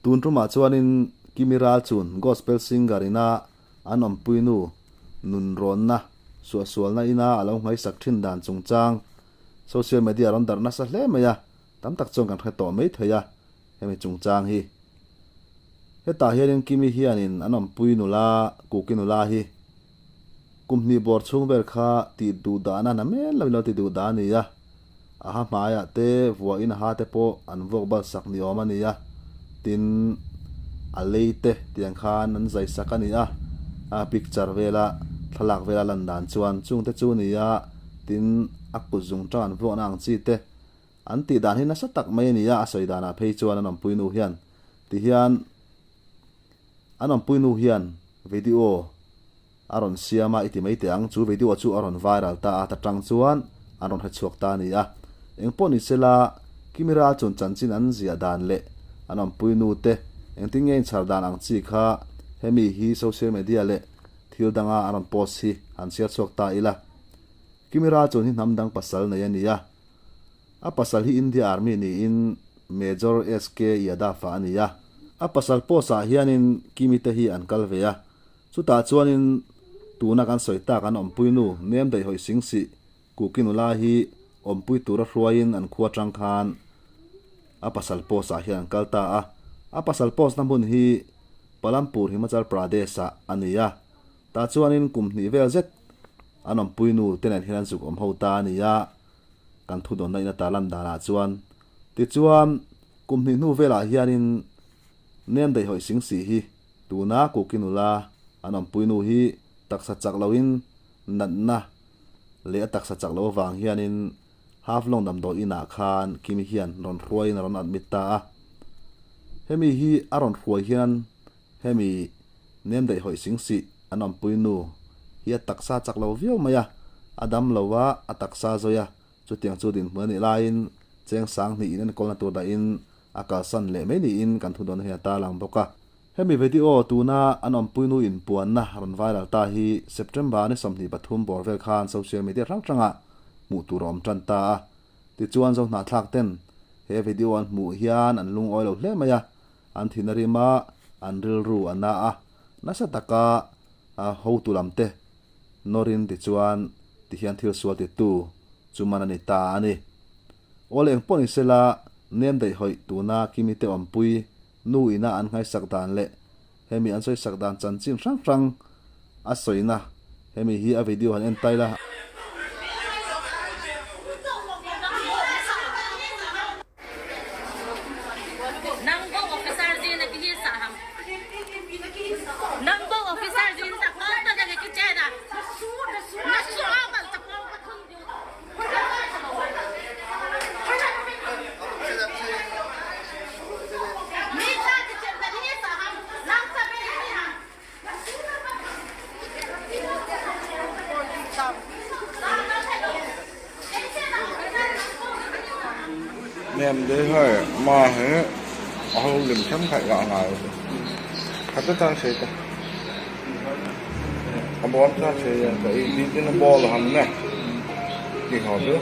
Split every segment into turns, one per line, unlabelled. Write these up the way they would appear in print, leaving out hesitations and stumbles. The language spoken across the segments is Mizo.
Tun tumah chuanin Kimi Ral chun Gospel Singer ina an awmpuinu nunrawnna suahsualna ina a lo ngaisak thin dan chungchang social media rawn darh nasa hle mai a, tam tak chuan kan hre tawh mai thei a hemi chungchang hi. Hetah hianin Kimi hianin an awmpui nula Kuki nula hi kum hnih bawr chhung vel kha tih duh dahna na men lo in lo ti duh dah a ni a, a ha hmaiah te vuahin a ha te pawh an vuak bal sak ni awm a ni a, tin a lei te tiang khan an zai sak a ni a, a picture vela thlalak vela lan dan chuan chung te chu a ni a, tin a kut zung tang an vuakna ang chi te an tih dan hi nasa tak mai a ni a, a sawi danah phei chuan an awmpui nu hian ti hian an awmpui nu hian video a rawn siam a, i ti mai teh ang, chu video chu a rawn viral ta a, ta tang chuan an rawn hrechhuak ta a ni a. Engpawh ni sela, Kimira chuan chanchin an ziah dan leh an awmpui nu te engtin nge inchhar dan ang chi kha hemi hi social media leh thil danga an rawn post hi han chhiar chhuak ta ila. Kimira chuan hi hnam dang pasal nei a ni a, a pasal hi India Army niin Major SK Yadav-a a ni a. A pasal post-ah hianin Kimi te hi an kal ve a, Chutah chuanin tuna kan sawi tak an awmpui nu nem daih hawi sing sih Kuki nula hi awmpui tura hruaiin an khua tang khan a pasal post ah hian an kal ta a. A pasal post na hmun hi Palampur Himachal Pradesh ah a ni a. Tah chuanin kum hnih vel zet an awmpui nu te nen hian an zuk awm ho ta a ni a, kan thudawnna in a tarlan danah chuan. Tichuan kum hnih hnu velah hianin Nem daih hawi sing si hi tuna Kuki nula an awmpui nu hi taksa chak loin natna leh a taksa chak loh avang hianin Haflong damdawi inah khan Kimi hian rawn hruaiin a rawn admit ta a. Hemi hi a rawn hruai hian hemi nem daih hawi sing si an awmpui nu hi a taksa chak lo viau mai a, a dam lo a, a taksa zawi a, chutiang chu dinhmun a nih laiin cheng sang hnih in enkawlna tur dahin A kalsan leh mai niin kan thu dawn hian a tarlang bawk a. Hemi video tuna an awmpuinu inpuanna rawn viral ta hi September ni 23 bawr vel khan social media hrang hrangah hmuh tur a awm tan ta a. Tichuan Zohnahthlak ten he video an hmuh hian an lungawi lo hle mai a, an thin a rim a, an rilru a na a, nasa taka hotu lam te nawrin tichuan tihian thil sual titu chu man a ni ta a ni. Awl eng pawh ni sela, nem daih hawih tuna Kimi te awmpui nu ina an nghaisak dan leh hemi an sawisak dan chanchin hrang hrang a sawina hemi hi a video han en tai la.
Nem de hei ma hi a ho lim them khaih lah ngai lo khat ta chang sei ta a bawm chang sei a ka ei ti tin a ball a ham ne ti ho chu.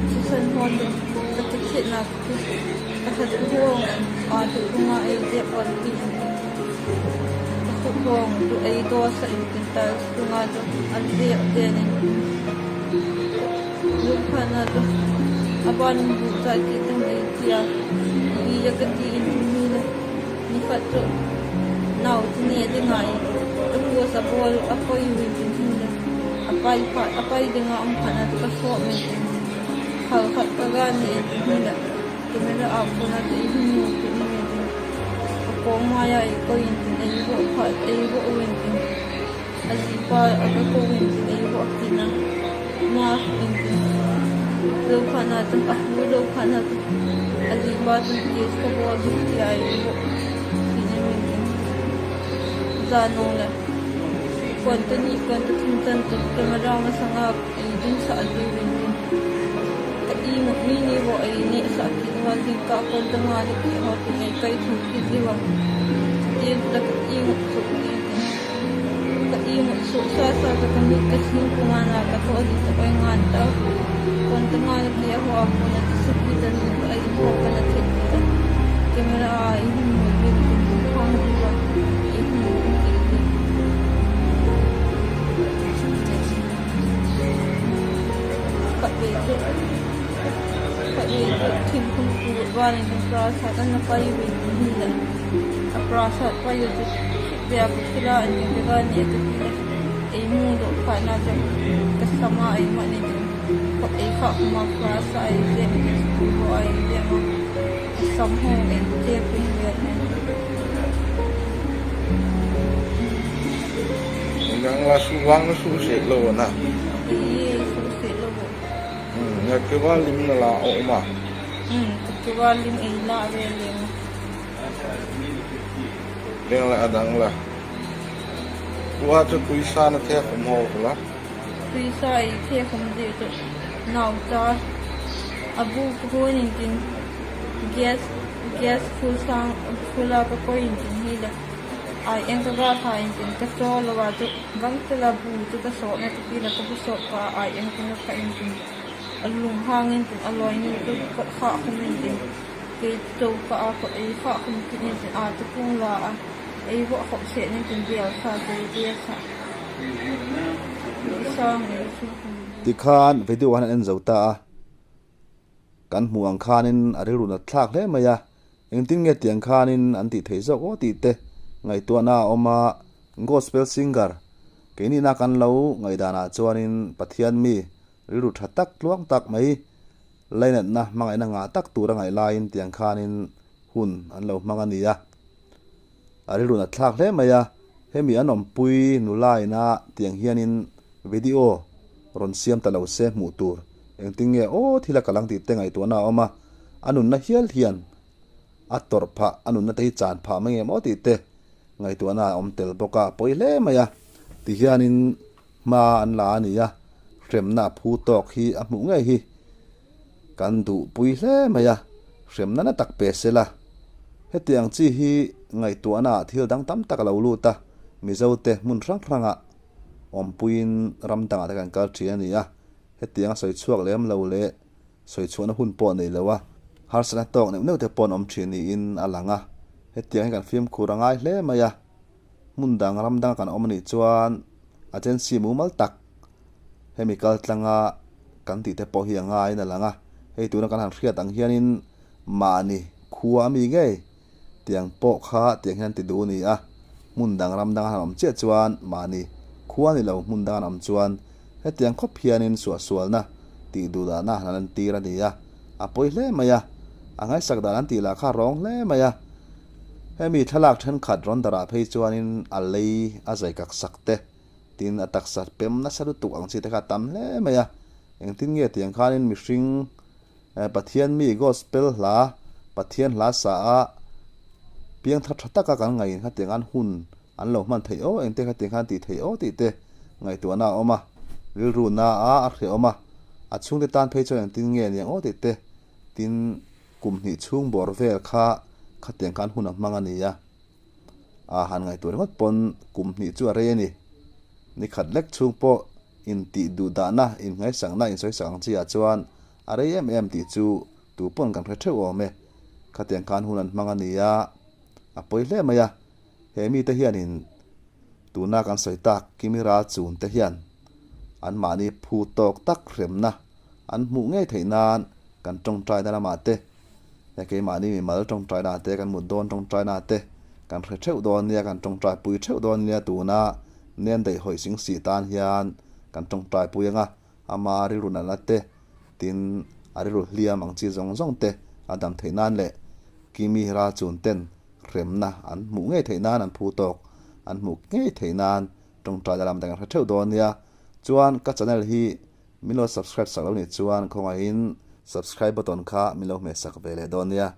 Ka thisen hawn chu ka thitnak cu ka hlathuang aa duh ei dep on ti in ka huhawng du ei daw sa in tin tal tunga chu an dep den in lungphana chu aban bu cha ti tang ei tia bi ya ka ti in mi le ni khat chu nau ti ne de ngai ka pu sa bol a koi win tin hin le apai pha apai dinga am phana chu ka so men tin khal khat ka ga ni tin hin le camera a phona te hin nu ti ni men tin a ko ma ya ei ko in tin ei bo kha ei bo win tin azi pa a ka ko win tin ei bo kina ma in tin lo khana chu a hu lo khana chu azi pa chu tes ka bo du ti ai bo kina men tin za no le kon te ni kon te thum chan chu camera ma sanga ei ding sa ali win tin ka i mo mi ni bo ei ni sa ki wa ki ka kon te nga le ki ho ti ei kai thu ki ji wa ti ta ka i mo su ki tin ka i mo su sa sa ka ka mi ka sin ku nga na ka to di ta kai ngan ta kon te nga le ki ho a ko na ti su ki ta ni ka ai ho ka na the ti ta camera a i hu mo bi tin hang di wa i hu ki ti ka be chu ka be chu thim khum ku wa ni tin prasad an na pai win tin hi le a prasad pai chu bia ku thila an ti ga ni ka ti le ei mu do kha na chu ka sama ai ma ni tin ko ei kha ma prasad ai je mi ku bo ai je ma sam ho ei te pin ve ne.
Yang la su wang su se lo na.
Ei su se lo bo.
Ya ke wa lim na la o ma.
Ka ke wa lim ei la ve le ma.
Leng la adang la. Wa chu kui sa na the khom ho la.
Tui sa ei the khom de chu nau cha abu ko ni tin gas gas full sang fula ka ko in tin hi le ai eng ka ga tha in tin ka cho lo wa chu gang te la bu chu ka so na ti la ka bu so pa ai eng ka na ka in tin alung hang in tin aloi ni chu ka kha khum in tin ke cho ka a ko ei kha khum tin in tin a chu kung la a ei bo khop se ni tin bial sa te te sa sang ei su khum.
Tikhan video han en zo ta a kan hmu ang khanin a rilru na thlak hle mai a engtin nge tiang khanin an ti thei zawk aw tih te ngaihtuahna a awm a gospel singer keini na kan lo ngaihdanah chuanin Pathian mi rilru tha tak tluang tak mai lainatna hmangaihna ngah tak tur a ngaih laiin tiang khanin hun an lo hmang a ni a a rilru na thlak hle mai a hemi an awmpui nula ina tiang hianin video rawn siam ta lo se hmuh tur engtin nge aw thil a kalang tih te ngaihtuahna a awm a a nunna hial hian a tawrh phah a nunna te hi chan phah mai ngem aw tih te ngaihtuahna a awm tel bawk a pawi hle mai a ti hianin hma an la a ni a hremna a phu tawk hi a hmuh ngei hi kan duh pui hle mai a hremna na tak pe sela hetiang chi hi ngaihtuahna ah thil dang tam tak a lo lut a Mizo te hmun hrang hranga awmpuiin ram dangah te kan kal thin a ni a hetiang a sawi chhuak lem lo leh sawi chhuahna hun pawh nei lo a harsatna tawk neuh neuh te pawh an awm thin niin a lang a hetiang hi kan fimkhur a ngai hle mai a hmun dang ram danga kan awm anih chuan agency mumal tak hemi kal tlanga kan tih te pawh hi a ngaiin a lang a hei tuna kan han hriat ang hianin mahni khua ami ngei tiang pawh kha tiang hian ti duh a ni a hmun dang ram danga han awm chiah chuan mahni khua ni lo hmun danga an awm chuan hetiang khawp hianin suahsualna tih duh dahna han lan tir a ni a a pawi hle mai a a ngaihsak dan an tih lah kha a rawng hle mai a hemi thlalak thenkhat rawn darah phei chuanin a lei a zai kak sak te tin a taksa pem nasa lutuk ang chi te kha a tam hle mai a engtin nge tiang khanin mihring Pathian mi gospel hla Pathian hla sa a piang thar tha taka kan ngaiin khatiang an hun an lo hman theih aw engte khatiang khan tih theih aw tih te ngaihtuahna a awm a rilru na a a hrehawm a a chhungte tan phei chuan engtin nge niang aw tih te tin kum hnih chhung bawr vel kha khatiang khan hun a hmang a ni a a han ngaihtuah ringawt pawn kum hnih chu a rei a ni ni khat lek chhung pawh intih duh dahna inngaihsakna insawisak ang chiah chuan. a rei em em tih chu tu pawn kan hre theuh awm e. Khatiang khan hun an hmang a ni a, a pawi hle mai a. He mite hianin tuna kan sawi tak Kimi ral chun te hian anmahni phu tawk tak hremna an hmuh ngei theih nan kan tawngtaina lamah te, he keimahni mimal tawngtaina te, kan mut dawn tawngtaina te kan hre theuh dawn nia, kan tawngtaipui theuh dawn nia tuna nen daih hawih sing si tan hian kan tawngtaipui anga ama rilru nalh te tin a rilru hliam ang chi zawng zawng te a dam theih nan leh Kimi ral chun ten hremna an hmuh ngei theih nan an phu tawk an hmuh ngei theih nan tawngtai lam te kan hre theuh dawn nia. Chuan ka channel hi min lo subscribe sak lo nih chuan khawngaihin subscribe button kha min lo hmeh sak ve leh dawn nia.